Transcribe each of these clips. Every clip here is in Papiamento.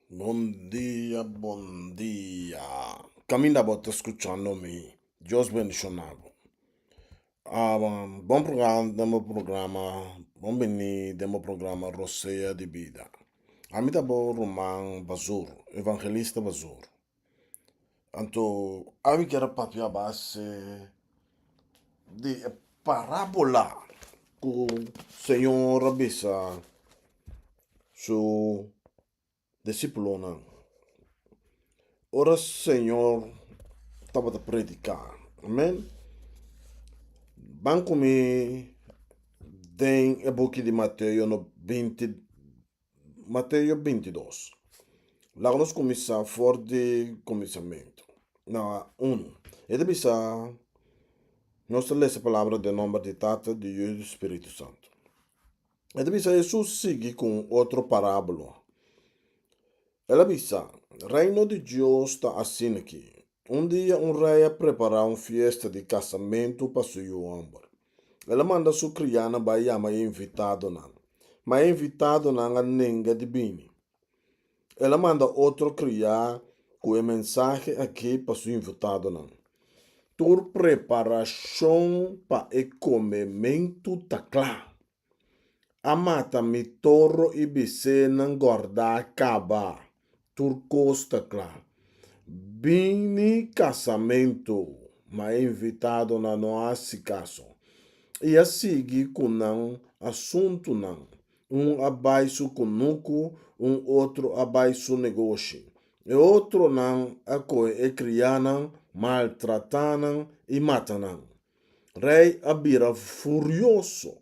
Bon dia, bon dia. Caminda bo ta scuchando mi. Dios bendiciona bo. Ah, bon programa, den bo programa, bon bini den bo programa Rosea di Bida. Ami ta bo ruman Bazur, evangelista Bazur. Anto ami kier a papia a base di e parabola ku Señor a bisa su disípulonan. Ora Señor tabata prediká, amen. Ban ku mi den e buki di Mateo no binti, Mateo bintidos. Laga nos kuminsá for di kuminsamentu, na unu. E ta bisa, nos ta lesa palabra den nòmber di Tata, di Yu i di Spiritu Santu. E ta bisa Hesus sigui ku un otro parábola. El a bisa, Reino di Dios ta asina aki, Un dia un rei a prepará un fiesta di kasamentu pa su yu hòmber. El a manda su kriánan bai yama e invitadonan, ma e invitadonan a nenga di bini. El a manda otro kriá ku e mensahe akí pa su invitadonan, Tur preparashon pa e komementu ta kla. A mata mi toro i bisénan gòrdá kaba. Tur kos ta kla. Bini kasamentu! Ma e invitadonan no a hasi kaso i a sigui ku nan asuntunan. Un a bai su kunuku, un otro a bai su negoshi. E otronan a kohe e kriánan, maltratá nan i mata nan. Rei a bira furioso,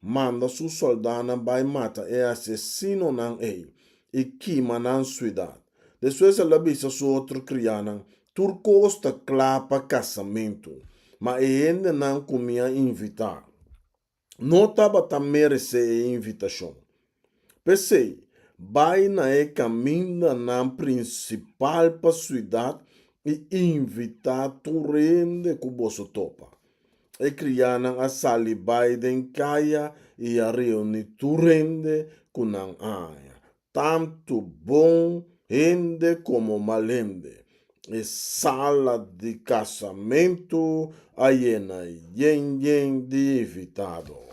manda su sòldánan bai mata e asesinonan ei i kima nan suidat. Despues el a bisa su otro kriánan, Tur kos ta kla pa kasamentu, ma e hendenan ku mi a invitá no tabata meresé e invitashon. P'esei, bai na e kamindanan prinsipal pa siudat i invitá tur hende ku boso topa. E kriánan a sali bai den kaya i a reuní tur hende ku nan a haña, tantu bon hende komo mal hende. E sala di kasamentu a yena yen yen di invitado.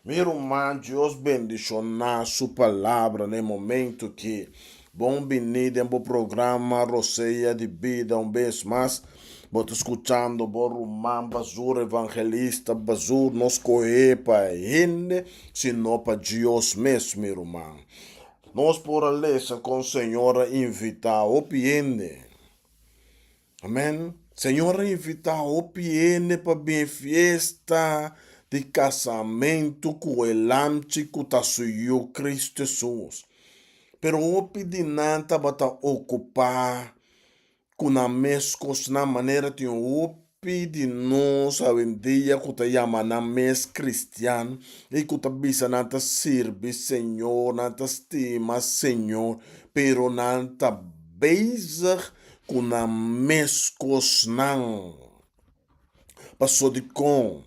Mi ruman, Dios bendishoná su palabra na e momentu aki. Bon bini den bo programa Rosea di Bida un bes mas. Bo ta skuchando bo ruman Bazur, Evangelista Bazur. No skohé pa hende, sino pa Dios mes, mi ruman. Nos por a lesa kon Señor a invitá hopi hende. Amen. Señor a invitá hopi hende pa bin e fiesta di kasamentu ku e Lamchi ku ta su Yu, Kristu Hesus. Pero hopi di nan tabata okupá ku nan mes kosnan manera tin hopi di nos awendia ku ta yama nan mes kristian i ku ta bisa nan ta sirbi Señor, nan ta stima Señor, pero nan ta bezig ku nan mes kosnan. Pasobra dikon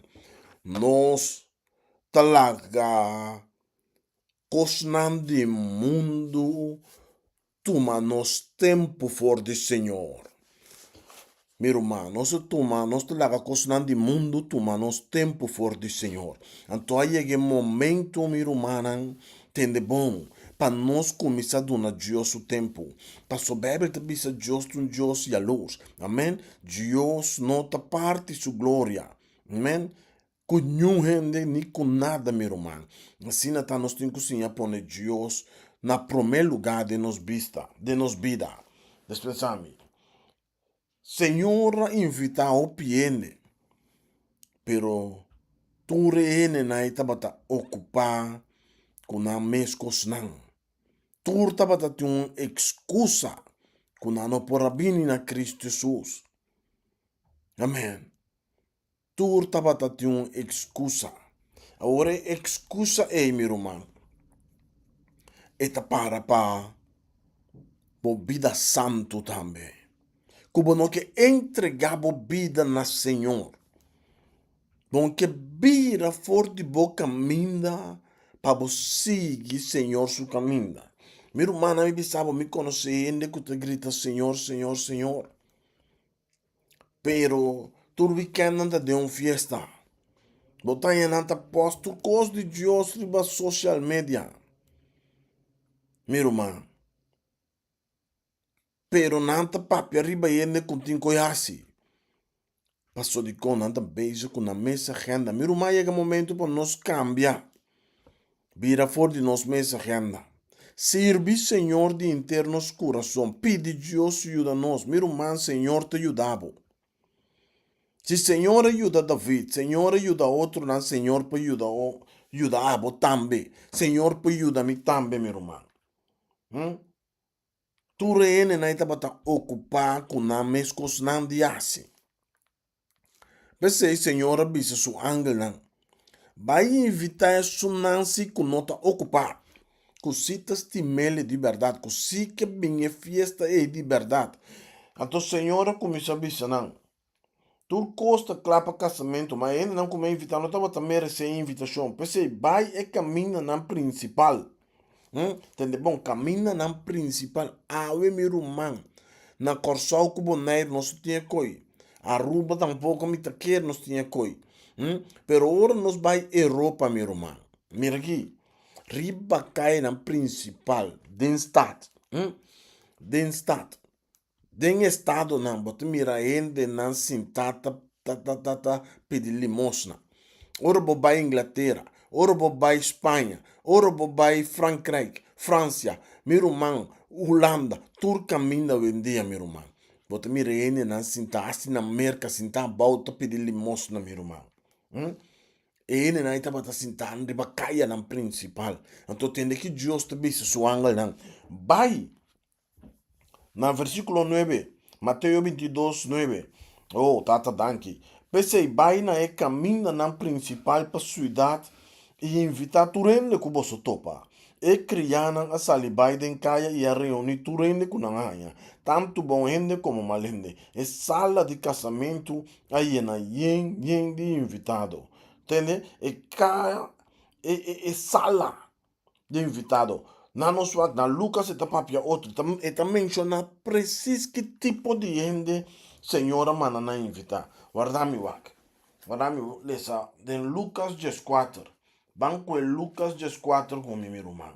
nos ta laga kosnan di mundu Tuma nos tempu for di Señor. Mi ruman, nos ta tuma, nos ta laga kosnan di mundu tuma nos tempu for di Señor. Anto a yega e momento, mi rumannan, tende bon, pa nos kuminsá duna Dios su tempu. Pasobra Beibel ta bisa Dios ta un Dios yalurs. Amen. Dios no ta parti su gloria. Amen. Ku niun hende ni ku nada, mi ruman. Asina ta nos tin ku siña pone Dios na promé lugá den nos bista, den nos bida. Despensá mi. Señor a invitá hopi hende, pero tur e hendenan ei tabata okupá ku nan mes kosnan. Tur tabata tin un ekskusa ku nan no por a bini na Kristu Hesus. Amèn. Tur tabata tin un excusa. Awor e excusa ei, mi ruman, e ta para pa bo bida santu tambe. Ku bo no ke entregá bo bida na Señor. Bo no ke bira for di bo kaminda pa bo sigui Señor su kaminda. Mi rumannan mi bisa bo mi konosé hende ku ta grita Señor, Señor, Señor. Pero tur wikènt nan ta den un fiesta. Bo ta haña nan ta post tur kos di Dios riba social media. Mi ruman. Pero nan ta papia riba hende ku tin ku hasi. Paso dikon nan ta bezig ku nan mes agenda. Mi ruman yega momento pa nos kambia. Bira for di nos mes agenda. Sirbi Señor di henter nos kurason. Pidi Dios yuda nos. Mi ruman Señor ta yuda bo. Si Señor a yuda David, Señor a yuda otronan, Señor por yuda yuda abo tambe. Señor por yuda mi tambe mi ruman. Hm? Tur e hendenan ei tabata okupá ku nan mes kosnan di hasi. P'esei Señor a bisa su angelnan, Bai invitá esunnan si ku no ta okupá, ku si ta stim'el di bèrdat, ku si ke bin e fiesta ei di bèrdat. Anto Señor a kuminsá bisa nan, Tur kos ta kla pa kasamentu, ma e hendenan ku mi a invitá no tabata meresé e invitashon. P'esei, bai e kamindanan prinsipal. Hm, tende bon, kamindanan prinsipal. Awe mi ruman, na Kòrsou ku Boneiru nos no tin e koi. Aruba tampoko mi ta kere nos tin e koi. Hm, pero ora nos bai Europa mi ruman, mira aki, riba kayanan prinsipal den stat, hm, den stat. Den estadonan bo ta mira hendenan sintá ta ta ta pidi limosna. Ora bo bai Inglatera, ora bo bai Spaña, ora bo bai Frankrijk, Fransia, mi ruman, Hulanda, tur kaminda awendia mi ruman, bo ta mira hendenan sintá hasta na Merka sintá abou ta pidi limosna mi ruman. E hendenan ei tabata sintá riba kayanan prinsipal. Anto tende ki Dios ta bisa su angelnan, Bai! Na versíkulo nuebe, Mateo bintidos, nuebe, Oh, Tata, danki. P'esei, bai na e kamindanan prinsipal pa siudat i invitá tur hende ku boso topa. E kriánan a sali bai den kaya i a reuní tur hende ku nan a haña, tantu bon hende komo mal hende. E sala di kasamentu a yena yen yen di invitado. Tende, e kaya, e, e, e sala di invitado. Na nos wak, na Lucas e ta papia otro, e ta menciona precies ki tipo di hende Señor a manda nan invita. Warda mi wak. Warda mi lesa den Lucas dieskuater. Ban ku e Lucas dieskuater ku mi, mi ruman.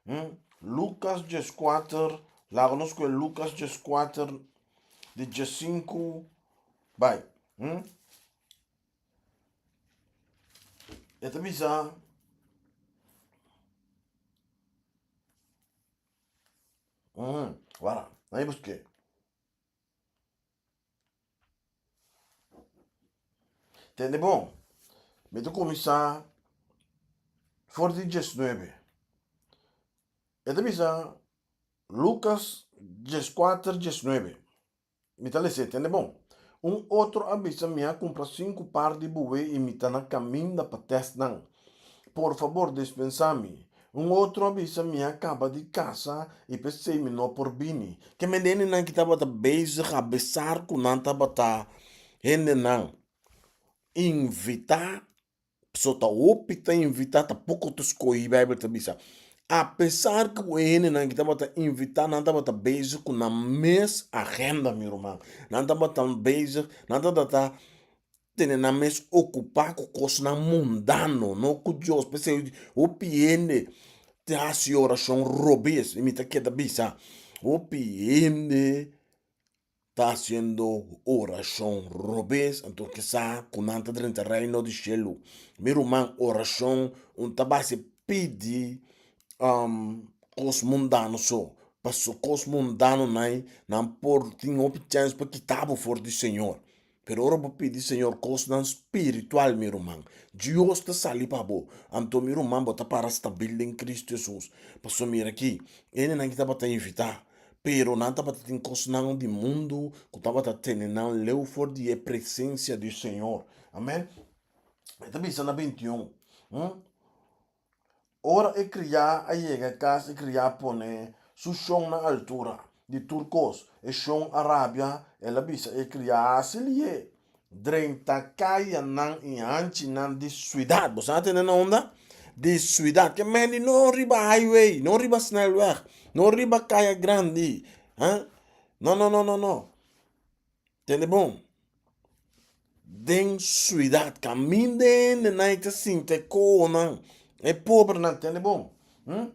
Hm? Lucas dieskuater, laga nos ku e Lucas dieskuater di diesinku bai. Hm? E ta bisa, Mm, wara, nan e busk'é. Tende bon, mi ta kuminsá for di diesnuebe. E ta bisa Lukas dieskuater diesnuebe. Mi ta les'é, tende bon. Un otro a bisa mi a kumpra sinku par di buwe i mi ta na kaminda pa tèst nan. Por fabor dispensá mi. Un otro a bisa mi a kaba di kasa i p'esei mi no por bini. Ke mendenenan ki tabata bezig a besar ku nan tabata hendenan invitá So ta hopi ta invitá, ta poko ta skohí, Beibel ta bisa. Apesar ku e hendenan ki tabata invitá, nan tabata bezig ku nan mes agenda, mi ruman. Nan tabata bezig, nan tabata tene nan mes okupá ku kosnan mundano, no ku Dios. P'esei hopi hende ta hasi orashon robes, i mi ta keda bisa, hopi hende ta hasiendo orashon robes, anto kisa ku nan ta drenta reino di shelu. Mi ruman, orashon un ta base pidi kos mundano so, paso kos mundano nan nan por tin hopi chèns pa kita bo for di Señor. Pero ora bo pidi Señor kosnan spiritual, mi ruman, Dios ta sali pa bo. Anto mi ruman, bo ta para stabil den Cristo Jesus. Pasobra mira aki, hendenan ki tabata invitá, pero nan tabata tin kosnan di mundu ku tabata tene nan leu for di e presensia di Señor. Amen. E ta bisa na bintiun, Ora e kriá a yega kas, e kriá a pone su shon na altura di tur kos. E shon a rabia, el a bisa e kriá, Hasi lié, drenta kayanan i hanchinan di suidat. Bo sa tende na unda? di suidat. Ke men di no riba highway, no riba snelweg, no riba kaya grandi. Ha? No, no, no, no, no. Tende bon. Den suidat, kaminda hendenan ta sinta e kohonan, e pobernan, tende bon. Hm?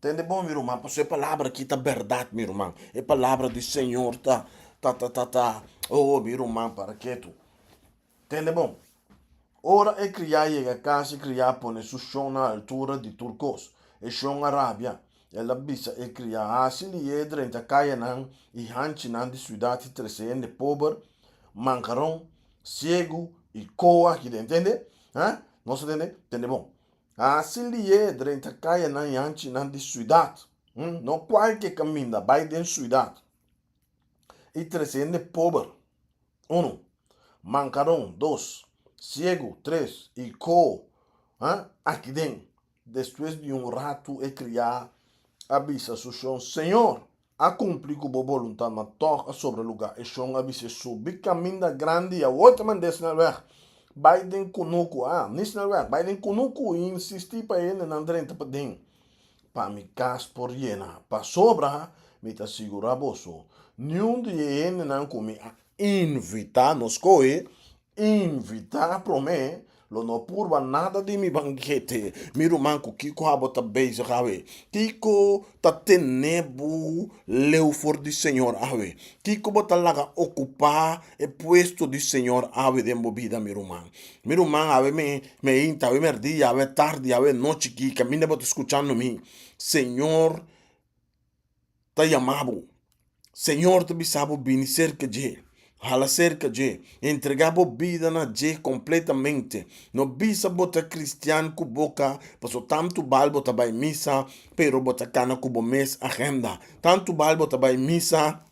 Tende bon mi ruman, pasobra e palabra aki ta bèrdat mi ruman. E palabra di Señor ta ta ta ta ta, oh mi ruman para ketu. Tende bon. Ora e kriá yega kas, e kriá a pone su shon na altura di tur kos. E shon a rabia. El a bisa e kriá, Hasi lié drenta kayanan i hanchinan di siudat i trese hende pober, mankaron, siegu i koho aki den. Tende? Ha? Nos a tende? Tende bon. Hasi lié drenta kayanan i hanchinan di siudat. No kualke kaminda, bai den siudat i trese hende pober. Unu, mankaron, dos, siegu, tres, i koho, ha, aki den. Despues di un ratu e kriá a bisa su shon, Señor, a kumpli ku bo boluntat, ma tòg a sobra lugá. E shon a bis'é, Subi kaminda grandi i awor ta mand'é snelweg. Bai den kunuku, ah, ni snelweg, bai den kunuku i insistí pa e hendenan drenta paden, pa mi kas por yena. Pasobra mi ta sigurá boso, niun di e hendenan ku mi a invitá, no skohe, invitá promé, lo no purba nada di mi bankete. Mi ruman, ku kiko abo ta bezig awe? Kiko ta tene bo leu for di Señor awe? Kiko bo ta laga okupá e puesto di Señor awe den bo bida, mi ruman? Mi ruman, awe mi meinta, awe merdia, awe tardi, awe nochi ki kaminda bo ta skuchando mi, Señor ta yama bo. Señor ta bisa bo bini serka dje, hala serka dje, entrega bo bida na dje kompletamente. No bisa bo ta kristian ku boka, pasobra tantu bal bo ta bai misa, pero bo ta kana ku bo mes agenda. Tantu bal bo ta bai misa,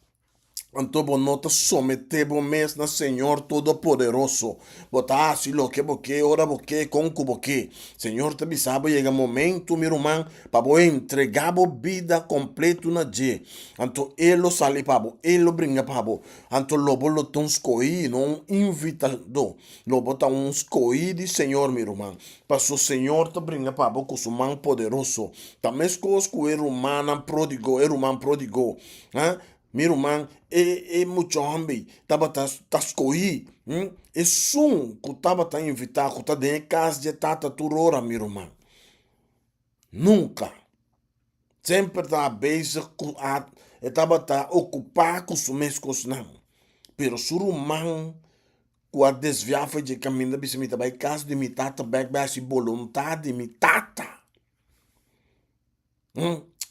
anto bo no ta someté bo mes na Señor Todopoderoso. Bo ta hasi loke bo ke, ora bo ke, kon ku bo ke. Señor ta bisa bo yega momento, mi ruman, pa bo entregá bo bida kompleto na dje. Anto E lo sali pa bo, E lo bringa pa bo. Anto lo bo lo ta un skohí, no un invitadó. Lo bo ta un skohí di Señor, mi ruman. Paso Señor ta bringa pa bo ku su man poderoso. Ta meskos ku e rumannan pródigo, e ruman pródigo. Ha? Mi ruman, e e mucha homber tabata ta skohí, hm, esun ku tabata invitá, ku ta den e kas dje tata tur ora, mi ruman. Nunka. Semper tabata bezig ku a, e tabata okupá ku su mes kosnan. Pero su ruman ku a desviá for dje kaminda bisa mi ta bai kas di mi tata bèk bai hasi boluntat di mi tata.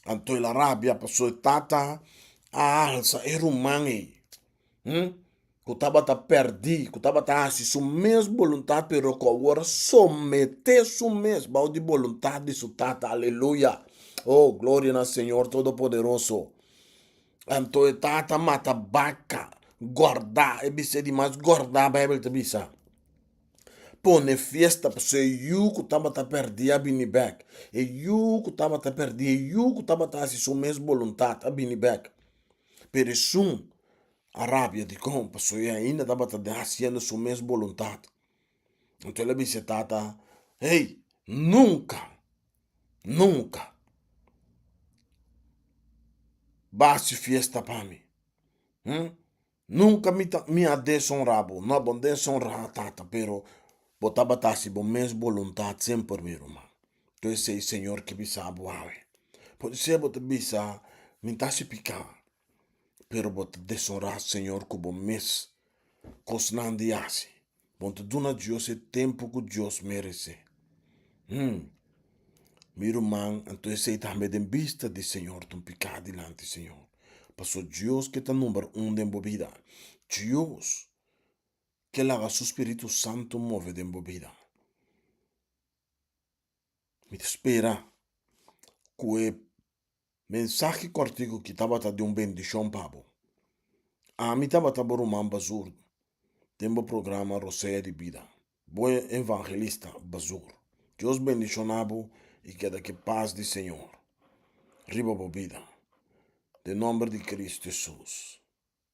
Anto el a rabia pasobra e tata a alsa e ruman ei ku tabata pèrdí, ku tabata hasi su mes boluntat pero ku awor a someté su mes bou di boluntat di su tata. Aleluya! Oh, gloria na Señor Todopoderoso! Anto e tata mata baka gòrdá, e bis'é di mas gòrdá, Beibel ta bisa. Pone fiesta pasobra e yu ku tabata pèrdí a bini bèk. E yu ku tabata pèrdí, e yu ku tabata hasi su mes boluntat a bini bèk. Pero esun a rabia dikon? Pasobra e ainda tabata hasiendo su mes boluntat. Anto el a bisa e tata, Hey, nunka, nunka bo a hasi fiesta pa mi. Hm? Nunka mi ta mi a desonrá bo. No, bo no desonrá tata, pero bo tabata hasi bo mes boluntat semper, mi ruman. Tur esei Señor ke bisa bo awe. Podisé bo ta bisa, Mi ta hasi piká, pero bo ta desonrá Señor ku bo mes kosnan di hasi. Bo ta duna Dios e tempu ku Dios meresé. Hm. Mi ruman, anto esei tambe den bista di Señor ta un piká dilanti Señor. Pasobra Dios ke ta number un den bo bida. Dios ke laga su Spiritu Santu move den bo bida. Mi ta spera ku e Mensahe kòrtiku ki tabata di un bendishon pa bo. Ami tabata bo ruman Bazur den bo programa Rosea di Bida. Bo evangelista Bazur. Dios bendishona bo i keda ke pas di Señor riba bo bida. Den nomber di Cristo Jesus.